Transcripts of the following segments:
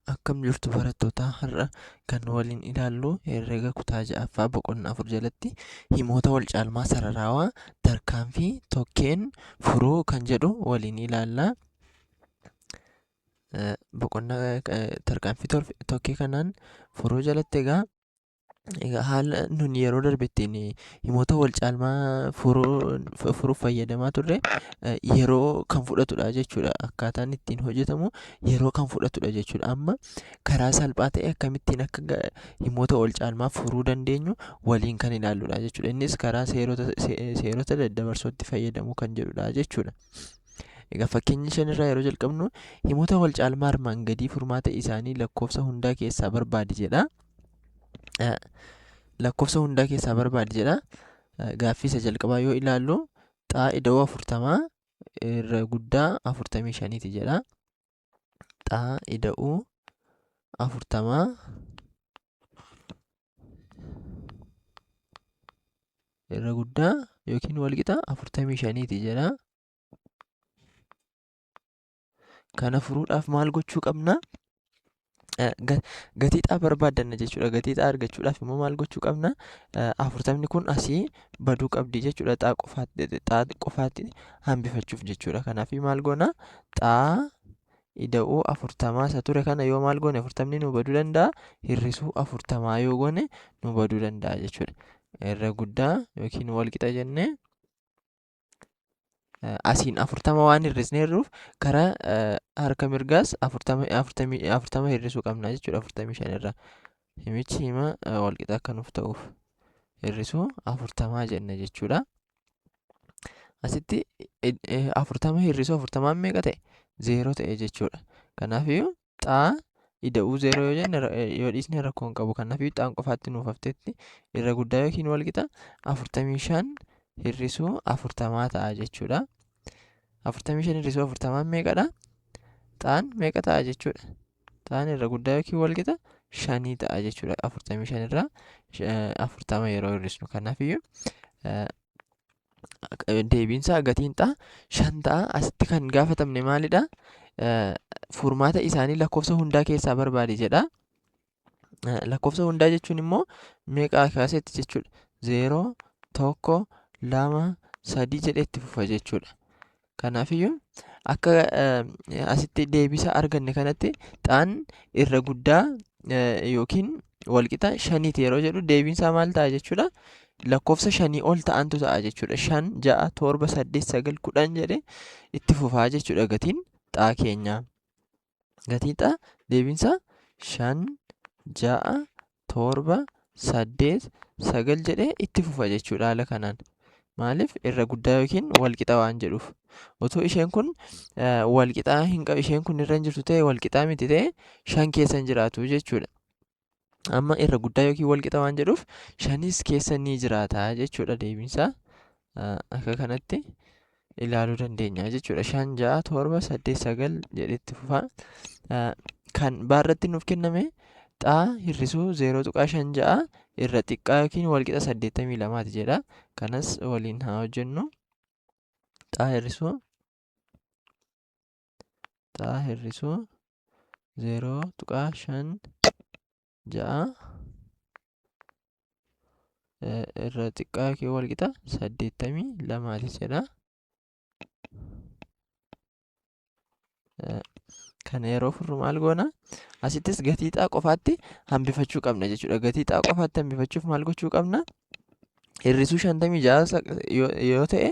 Akkam jirtu barattoota? Har'a kan waliin ilaallu herrega kutaa 6ffaa boqonnaa 4 jalatti himoota wal caalmaa sararaawaa tarkaanfii tokkeen furuu kan jedhu waliin ilaalla. Boqonnaa tarkaanfii tokkee kanaan furuu jalatti egaa Egaa haala nun yeroo darbe ittiin himoota wal caalmaa furuuf fayyadamaa turre yeroo kan fudhatudha jechuudha. Akkaataan ittiin hojjetamu yeroo kan fudhatudha jechuudha. Amma karaa salphaa ta'e akkamittiin akka himoota wal caalmaa furuu dandeenyu waliin kan ilaalludha jechuudha. Innis karaa seerota daddabarsootti fayyadamuu kan jedhudha jechuudha. Egaa fakkeenya 5 irraa yeroo jalqabnu himoota wal caalmaa armaan gadii furmaata isaanii lakkoofsa hundaa keessaa barbaadi jedha. Lakkoofsa hundaa keessaa barbaadi jedha. Gaaffii isa jalqabaa yoo ilaallu xaa ida'uu 40 irra guddaa 45ti jedha. Xaa ida'uu 40 irra guddaa yookiin walqixa 45ti jedha. Kana furuudhaaf maal gochuu qabna? Gatii xaa barbaaddanna jechuudha. Gatii xaa argachuudhaaf immoo maal gochuu qabna? 40ni kun asii baduu qabdi jechuudha. Xaa qofaatti hambifachuuf jechuudha. Kanaaf maal goona? Xaa ida'uu 40 isa ture kana yoo maal goone 40ni nu baduu danda'a. Hir'isuu 40 yoo goone nu baduu danda'a jechuudha. Irra guddaa yookiin walqixa jennee asiin 40 waan hir'isneerruuf karaa harka mirgaas 40 hir'isuu qabna jechuudha 45 irraa. Himichi hima walqixa akka nuuf ta'uuf hir'isuu 40 jenna jechuudha. Asitti 40 hir'isuu 40 meeqa ta'e? 0 ta'e jechuudha. Kanaafiyyuu xaa ida'uu 0 yoo jenne yoo dhiisne rakkoo hin qabu. Kanaafiyyuu xaan qofaatti nuuf hafteetti irra guddaa yookiin walqixa 45 hir'isuu 40 ta'a jechuudha. 45 hir'isuu 40 meeqadha? Xaan meeqa ta'a jechuudha? Xaan irra guddaa yookiin walqixa 5 ta'a jechuudha. 45 irraa 40 yeroo hir'isnu. Kanaafiyyuu deebiinsaa gatiin xaa 5 ta'a. Asitti kan gaafatamne maalidha? Furmaata isaanii lakkoofsa hundaa keessaa barbaadi jedha. Lakkoofsa hundaa jechuun immoo meeqaa kaaseetti jechuudha? 0, 1, 2, 3 jedhee itti fufa jechuudha. Kanaafiyyuu akka asitti deebisa arganne kanatti xaan irra guddaa yookiin walqixa 5ti yeroo jedhu deebiinsaa maal ta'a jechuudha? Lakkoofsa 5 ol ta'antu ta'a jechuudha. 5, 6, 7, 8, 9, 10 jedhee itti fufaa jechuudha gatiin xaa keenyaa. Gatiin xaa deebiinsaa 5, 6, 7, 8, 9 jedhee itti fufa jechuudha haala kanaan. Maaliif irra guddaa yookiin walqixa waan jedhuuf. Otoo isheen kun walqixaa hin qabu isheen kun irra hin jirtu ta'e walqixaa miti ta'e 5 keessa hin jiraatu jechuudha. Amma irra guddaa yookiin walqixa waan jedhuuf 5s keessa ni jiraata jechuudha deebiinsaa. Akka kanatti ilaaluu dandeenya jechuudha. 5, 6, 7, 8, 9 jedhee itti fufa. Kan baarratti nuuf kenname xaa hir'isuu 0.56 irra xiqqaa yookiin walqixa 82ti jedha. Kanas waliin haa hojjennu. Xaa hir'isuu xaa hir'isuu 0.56 irra xiqqaa yookiin walqixa 82ti jedha. Kana yeroo furru maal goona? Asittis gatii xaa qofaatti hambifachuu qabna jechuudha. Gatii xaa qofaatti hambifachuuf maal gochuu qabna? Hir'isuu 56 yoo ta'e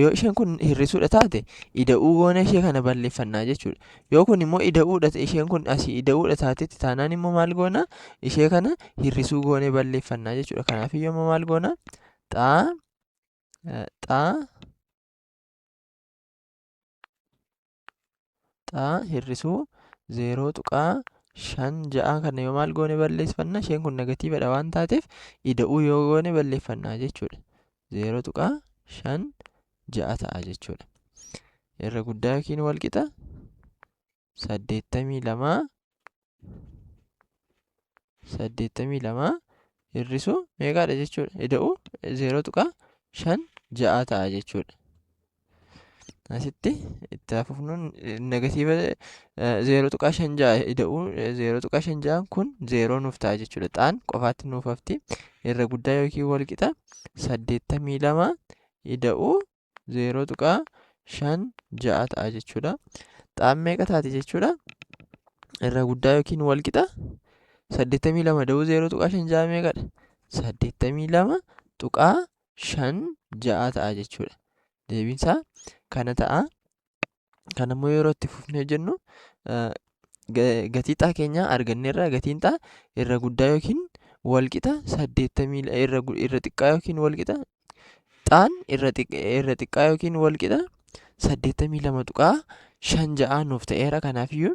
yoo isheen kun hir'isuudha taate ida'uu goona ishee kana balleeffannaa jechuudha. Yoo kun immoo ida'uudha ta'e isheen kun asii ida'uudha taatetti taanaan immoo maal goona? Ishee kana hir'isuu goonee balleeffannaa jechuudha. Kanaaf iyyuu immoo maal goona? Xaa xaa xaa hir'isuu 0.56 kana yoo maal goone balleeffanna isheen kun negatiivadha waan taateef ida'uu yoo goone balleeffannaa jechuudha. 0.56 ta'a jechuudha. Irra guddaa yookiin walqixa 82 82 hir'isuu meeqaadha jechuudha. Ida'uu 0.56 ta'a jechuudha. Asitti itti hafufnuun negatiiva 0.56 ida'uu 0.56 kun 0 nuuf ta'a jechuudha. Xaan qofaatti nuuf hafti. Irra guddaa yookiin walqixa 82 ida'uu 0.56 ta'a jechuudha. Xaan meeqa taati jechuudha? Irra guddaa yookiin walqixa 82 ida'uu 0.56 meeqadha? 82.56 ta'a jechuudha. Deebiinsaa kana ta'a. Kan ammoo yeroo itti fufnee jennu gatii xaa keenyaa arganneerra. Gatiin xaa irra guddaa yookiin walqixa saddeettamii irra xiqqaa yookiin walqixa xaan irra xiqqaa yookiin walqixa 82.56 nuuf ta'eera. Kanaafiyyuu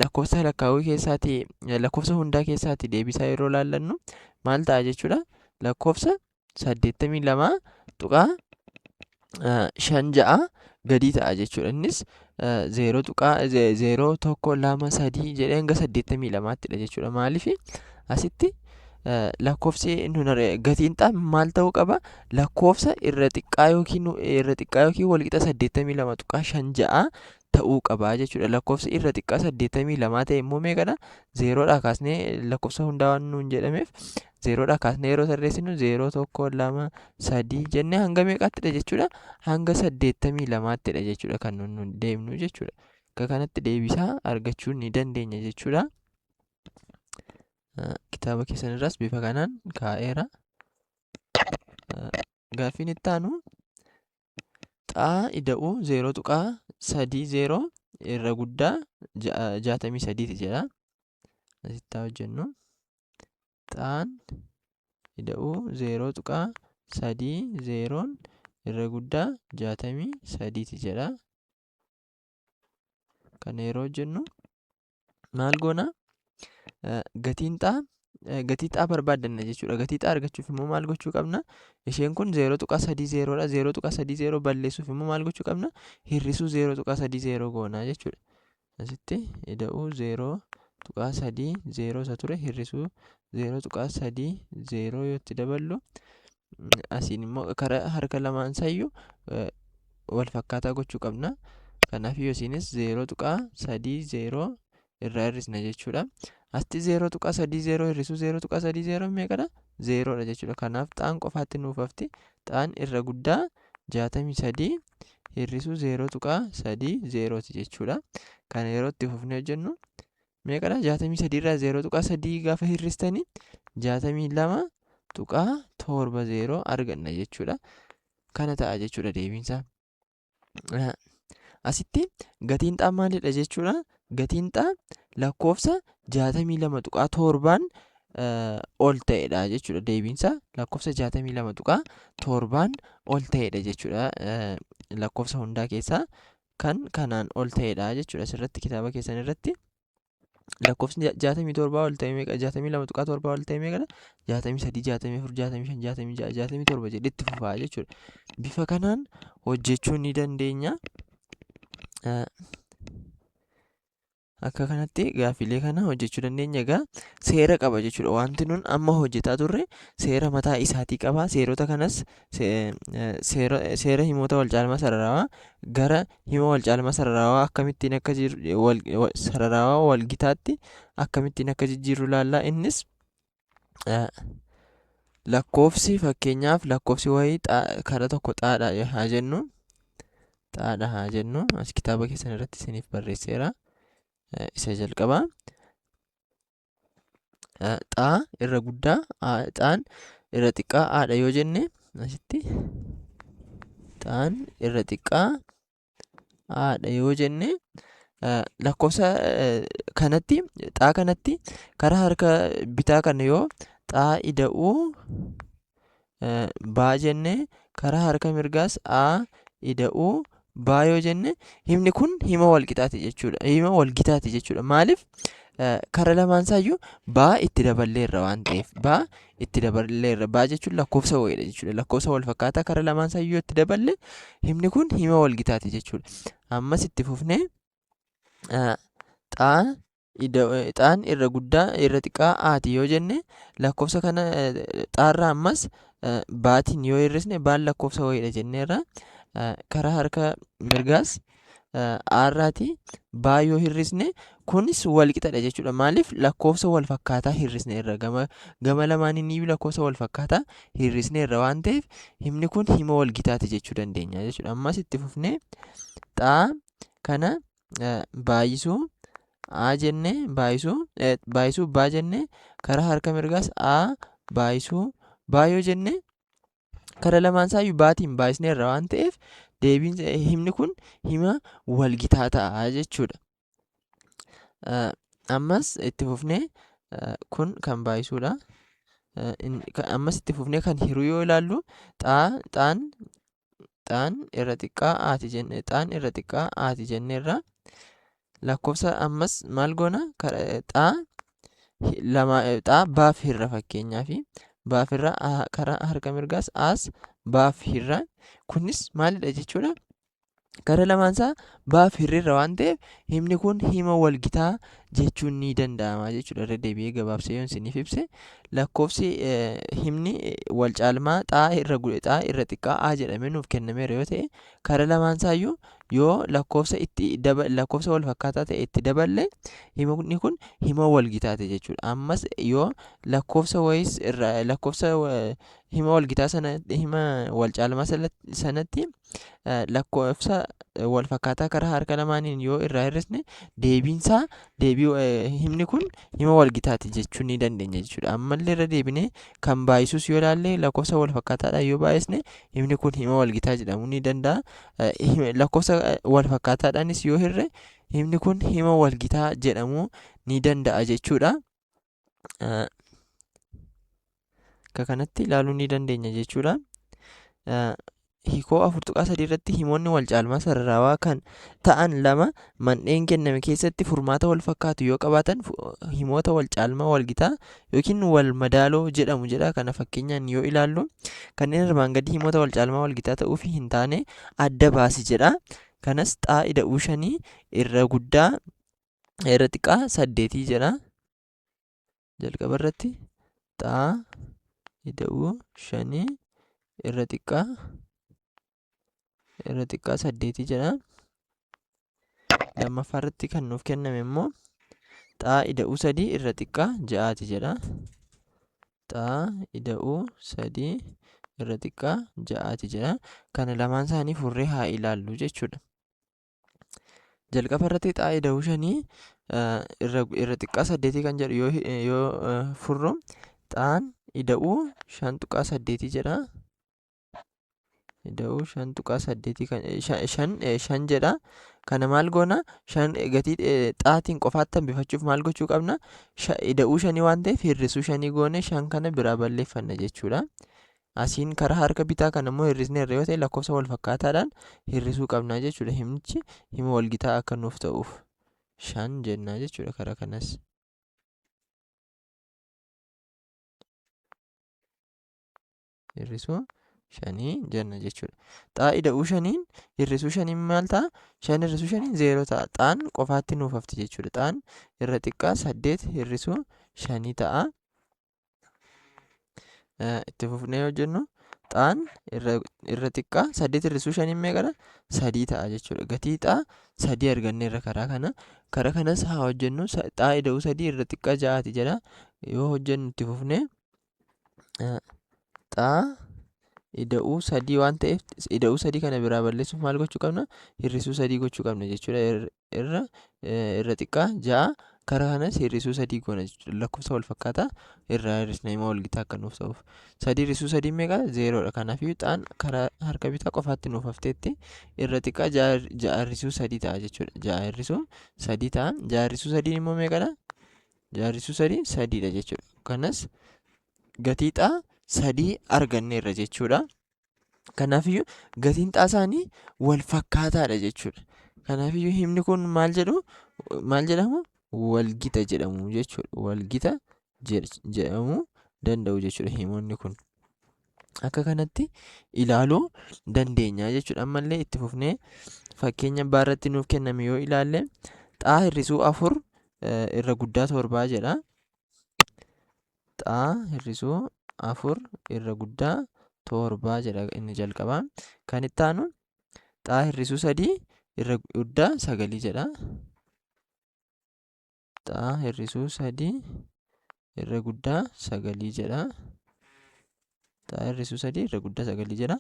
lakkoofsa lakkaawwii keessaatii lakkoofsa hundaa keessaatii deebisaa yeroo laallannu maal ta'a jechuudha? Lakkoofsa 82.56 gadii ta'a jechuudha. Innis 0.0 1 2 3 jedhee hanga 82ttidha jechuudha. Maaliif asitti lakkoofsi nun gatiin xaa maal ta'uu qaba? Lakkoofsa irra xiqqaa yookiin walqixa 82.56 ta'uu qaba jechuudha. Lakkoofsi irra xiqqaa 82 ta'e immoo meeqadha? 0dhaa kaasnee lakkoofsa hundaa waan nuun jedhameef 0dhaa kaasnee yeroo tarreessinu 0 1 2 3 jennee hanga meeqaattidha jechuudha? Hanga 82ttidha jechuudha kan nun deemnu jechuudha. Akka kanatti deebisaa argachuu ni dandeenya jechuudha. Kitaaba keessan irraas bifa kanaan kaa'eera. Gaaffiin itti aanu xaa ida'uu 0.30 irra guddaa 63ti jedha. Asitti haa hojjennu. Xaan ida'uu 0.30 irra guddaa 63ti jedha. Kana yeroo hojjennu maal goona? Gatiin xaa gatii xaa barbaaddanna jechuudha. Gatii xaa argachuuf immoo maal gochuu qabna? Isheen kun 0.30 dha. 0.30 balleessuuf immoo maal gochuu qabna? Hir'isuu 0.30 goona jechuudha. Asitti ida'uu 0.30 isa ture hir'isuu 0.30 yoo itti daballu asiin immoo karaa harka lamaan isayyuu wal fakkaataa gochuu qabna. Kanaaf isiinis 0.30 irraa hir'isna jechuudha. Asti 0.30 hir'isuu 0.30 meeqadha? 0dha jechuudha. Kanaaf xaan qofaatti nuuf hafti. Xaan irra guddaa 63 hir'isuu 0.30ti jechuudha. Kana yeroo itti fufnee hojjennu meeqadha? 63 irraa 0.3 gaafa hir'istanii 62.70 arganna jechuudha. Kana ta'a jechuudha deebiinsaa. Asitti gatiin xaa maalidha jechuudha? Gatiin xaa lakkoofsa 62.7 ol ta'edha jechuudha. Deebiinsaa lakkoofsa 62.7 ol ta'edha jechuudha. Lakkoofsa hundaa keessaa kan kanaan ol ta'edha jechuudha. Asirratti kitaaba keessan irratti lakkoofsni 67 ol ta'e meeqa? 62.7 ol ta'e meeqadha? 63, 64, 65, 66, 67 jedhee itti fufaa jechuudha. Bifa kanaan hojjechuu ni dandeenya. Akka kanatti gaaffilee kana hojjechuu dandeenya. Egaa seera qaba jechuudha. Wanti nun amma hojjetaa turre seera mataa isaatii qaba. Seerota kanas seera himoota wal caalmaa sararawaa gara hima wal caalmaa sararawaa akkamittiin akka sararawaa wal gitaatti akkamittiin akka jijjiirru ilaalla. Innis lakkoofsi fakkeenyaaf lakkoofsi wayii karaa tokko xaadha haa jennu. Xaadha haa jennu. As kitaaba keessan irratti isiniif barreesseera. Isa jalqabaa. Xaa irra guddaa xaan irra xiqqaa aadha yoo jenne asitti xaan irra xiqqaa aadha yoo jenne lakkoofsa kanatti xaa kanatti karaa harka bitaa kana yoo xaa ida'uu baa jenne karaa harka mirgaas a ida'uu baa yoo jenne himni kun hima wal qixaati jechuudha. Hima wal gitaati jechuudha. Maaliif karaa lamaan isaayyuu baa itti daballeerra waan ta'eef baa itti daballeerra. Baa jechuun lakkoofsa wayiidha jechuudha. Lakkoofsa wal fakkaataa karaa lamaan isaayyuu itti daballe himni kun hima wal gitaati jechuudha. Ammas itti fufnee xaan irra guddaa irra xiqqaa aati yoo jenne lakkoofsa kana xaarraa ammas baatiin yoo hir'isne baan lakkoofsa wayiidha jenneerra. Karaa harka mirgaas A irraatii B yoo hir'isne kunis wal qixadha jechuudha. Maaliif lakkoofsa wal fakkaataa hir'isneerra gama lamaaniin iyyuu lakkoofsa wal fakkaataa hir'isneerra waan ta'eef himni kun hima wal gitaati jechuu dandeenya jechuudha. Ammas itti fufnee xaa kana baay'isuu A jennee baay'isuu B jennee karaa harka mirgaas A baay'isuu B yoo jenne karaa lamaan isaayyuu baatiin baay'isneerra waan ta'eef deebiin himni kun hima walgitaa ta'a jechuudha. Ammas itti fufnee kun kan baay'isuudha. Ammas itti fufnee kan hiruu yoo ilaallu xaan xaan irra xiqqaa aati jenne xaan irra xiqqaa aati jenneerra lakkoofsa ammas maal goona xaa lama xaa baaf hirra fakkeenyaaf baaf irra karaa harka mirgaas as baaf hirra kunis maalidha jechuudha. Gara lamaan isaa baaf hirriirra waan ta'eef himni kun hima walgitaa jechuun ni danda'ama jechuudha. Irra deebi'ee gabaabsee yoon isiniif ibse lakkoofsi himni wal caalmaa xaa irra xaa irra xiqqaa a jedhamee nuuf kennameera yoo ta'e kara lamaan isaayyuu yoo lakkoofsa itti lakkoofsa wal fakkaataa ta'e itti daballe himni kun hima walgitaati jechuudha. Ammas yoo lakkoofsa wayiis irra lakkoofsa hima walgitaa sana hima wal caalmaa sanatti lakkoofsa wal fakkaataa karaa harka lamaaniin yoo irraa hir'isne deebiinsaa deebii himni kun hima walgitaati jechuu ni dandeenya jechuudha. Ammallee irra deebinee kan baay'isus yoo ilaalle lakkoofsa wal fakkaataadhaan yoo baay'isne himni kun hima walgitaa jedhamuu ni danda'a. Lakkoofsa wal fakkaataadhaanis yoo hirre himni kun hima walgitaa jedhamuu ni danda'a jechuudha. Akka kanatti ilaaluu ni dandeenya jechuudha. Hiikoo 4.3 irratti himoonni wal caalmaa sararaawaa kan ta'an lama mandheen kenname keessatti furmaata wal fakkaatu yoo qabaatan himoota wal caalmaa wal gitaa yookiin wal madaaloo jedhamu jedha. Kana fakkeenyaan yoo ilaallu kanneen armaan gadii himoota wal caalmaa wal gitaa ta'uu fi hin taane adda baasi jedha. Kanas xaa ida'uu shanii irra guddaa irra xiqqaa saddeetii jedha. Jalqaba irratti xaa ida'uu shanii irra xiqqaa saddeetii jedha. Lammaffaa irratti kan nuuf kenname immoo xaa ida'uu sadii irra xiqqaa ja'aati jedha. Xaa ida'uu sadii irra xiqqaa ja'aati jedha. Kana lamaan isaanii furree haa ilaallu jechuudha. Jalqaba irratti xaa ida'uu shanii irra xiqqaa saddeetii kan jedhu yoo furru xaan ida'uu 5.8 jedha. Ida'uu 5.8 kan shan jedha. Kana maal goona? Shan gatii xaatiin qofaatti hambifachuuf maal gochuu qabna? Ida'uu shanii waan ta'eef hir'isuu shanii goone shan kana biraa balleeffanna jechuudha. Asiin karaa harka bitaa kana immoo hir'isneerra yoo ta'e lakkoofsa wal fakkaataadhaan hir'isuu qabna jechuudha. Himichi hima walgitaa akka nuuf ta'uuf shan jenna jechuudha karaa kanas. Hir'isuu shanii jenna jechuudha. Xaa ida'uu shaniin hir'isuu shaniin maal ta'a? Shan hir'isuu shaniin 0 ta'a. Xaan qofaatti nuuf hafti jechuudha. Xaan irra xiqqaa 8 hir'isuu shanii ta'a. Itti fufnee yoo jennu xaan irra xiqqaa 8 hir'isuu shaniin meeqadha? 3 ta'a jechuudha. Gatii xaa 3 arganneerra karaa kana. Karaa kanas haa hojjennu. Xaa ida'uu 3 irra xiqqaa 6 jedha. Yoo hojjennu itti fufnee xaa ida'uu 3 waan ta'eef ida'uu 3 kana biraa balleessuuf maal gochuu qabna? Hir'isuu 3 gochuu qabna jechuudha. Irra xiqqaa 6 karaa kanas hir'isuu 3 goona jechuudha. Lakkoofsa wal fakkaataa irraa hir'isna hima walgitaa akka nuuf ta'uuf. 3 hir'isuu 3 meeqa? 0dha. Kanaafiyyuu xaan karaa harka bitaa qofaatti nuuf hafteetti irra xiqqaa 6 hir'isuu 3 ta'a jechuudha. 6 hir'isuu 3 ta'a. 6 hir'isuu 3 immoo meeqadha? 6 hir'isuu 3 3dha jechuudha. Kanas gatii xaa 3 arganneerra jechuudha. Kanaafiyyuu gatiin xaa isaanii wal fakkaataadha jechuudha. Kanaafiyyuu himni kun maal jedhu? Maal jedhamu? Walgita jedhamu jechuudha. Walgita jedhamuu danda'u jechuudha himoonni kun. Akka kanatti ilaaluu dandeenya jechuudha. Ammallee itti fufnee fakkeenya abbaa irratti nuuf kenname yoo ilaalle xaa hir'isuu 4 irra guddaa 7 jedha. Xaa hir'isuu 4 irra guddaa 7 jedha inni jalqabaa. Kan itti aanu Xaa hir'isuu 3 irra guddaa 9 jedha. Xaa hir'isuu 3 irra guddaa 9 jedha. Xaa hir'isuu 3 irra guddaa 9 jedha.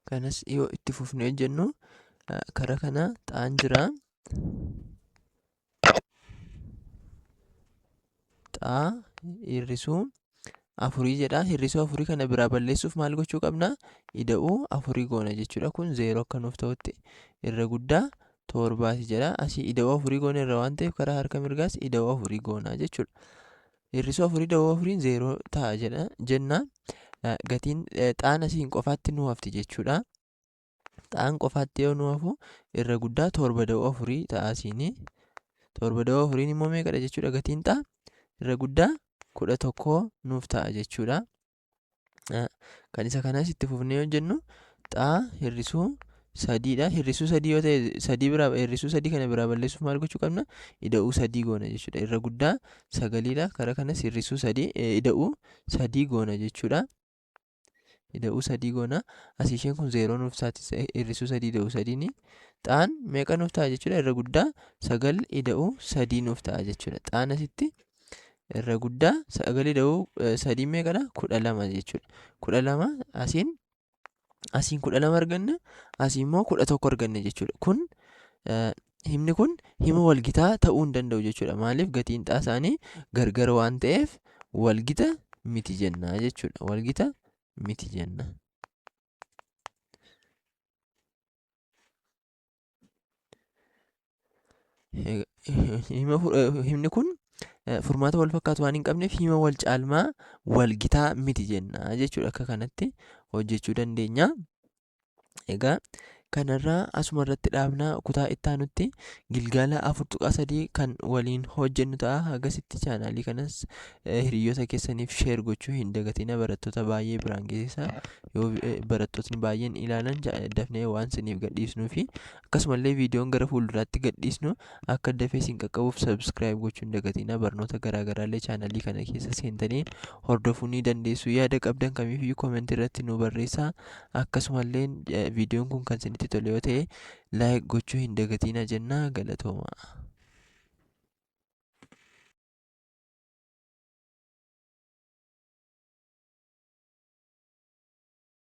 Kanas yoo itti fufnee hojjennu karaa kana xaan jira. Xaa hir'isuu 4 jedha. Hir'isuu 4 kana biraa balleessuuf maal gochuu qabna? Ida'uu 4 goona jechuudha. Kun 0 akka nuuf ta'utti irra guddaa 7 jedha. Asii ida'uu 4 goona irra waan ta'eef karaa harka mirgaas ida'uu 4 goona jechuudha. Hir'isuu 4 ida'uu 4 0 ta'a jedha jenna. Gatiin xaan asiin qofaatti nu hafti jechuudha. Xaan qofaatti yoo nu hafu irra guddaa 7 ida'uu 4 ta'a asiini. 7 ida'uu 4 immoo meeqadha jechuudha gatiin xaa? Irra guddaa 11 nuuf ta'a jechuudha. Kan isa kanas itti fufnee hojjennu xaa hir'isuu 3dha. Hir'isuu 3 yoo ta'e 3 biraa hir'isuu 3 kana biraa balleessuuf maal gochuu qabna? Ida'uu 3 goona jechuudha. Irra guddaa 9dha. Karaa kanas hir'isuu 3 ida'uu 3 goona jechuudha. Ida'uu 3 goona. Asii isheen kun 0 nuuf taati. Hir'isuu 3 ida'uu 3ni. Xaan meeqa nuuf ta'a jechuudha? Irra guddaa 9 ida'uu 3 nuuf ta'a jechuudha. Xaan asitti irra guddaa 9 ida'uu 3 meeqadha? 12 jechuudha. 12 asiin asiin 12 arganna, asii immoo 11 arganna jechuudha. Kun himni kun hima walgitaa ta'uu hin danda'u jechuudha. Maaliif gatiin xaa isaanii gargar waan ta'eef walgita miti jenna jechuudha. Walgita miti jenna. Himni kun furmaata wal fakkaatu waan hin qabneef hima wal caalmaa walgitaa miti jenna jechuudha. Akka kanatti hojjechuu dandeenya. Egaa kanarraa asuma irratti dhaabnaa kutaa itti aanutti gilgaala 4.3 kan waliin hojjennu ta'a. Hagasitti chaanaalii kanas hiriyoota keessaniif sheer gochuu hin dagatina. Barattoota baay'ee biraan geessisaa. Yoo barattootni baay'een ilaalan dafnee waan isiniif gadhiisnuu fi akkasumallee viidiyoon gara fuulduraatti gadhiisnu akka dafee isin qaqqabuuf subscribe gochuu hin dagatina. Barnoota garaagaraallee chaanaalii kana keessa seentanii hordofuu ni dandeessu. Yaada qabdan kamiifiyyuu koomentii irratti nu barreessaa. Akkasumallee viidiyoon kun kan isinitti tole yoo ta'e like gochuu hin dagatina jenna. Galatooma.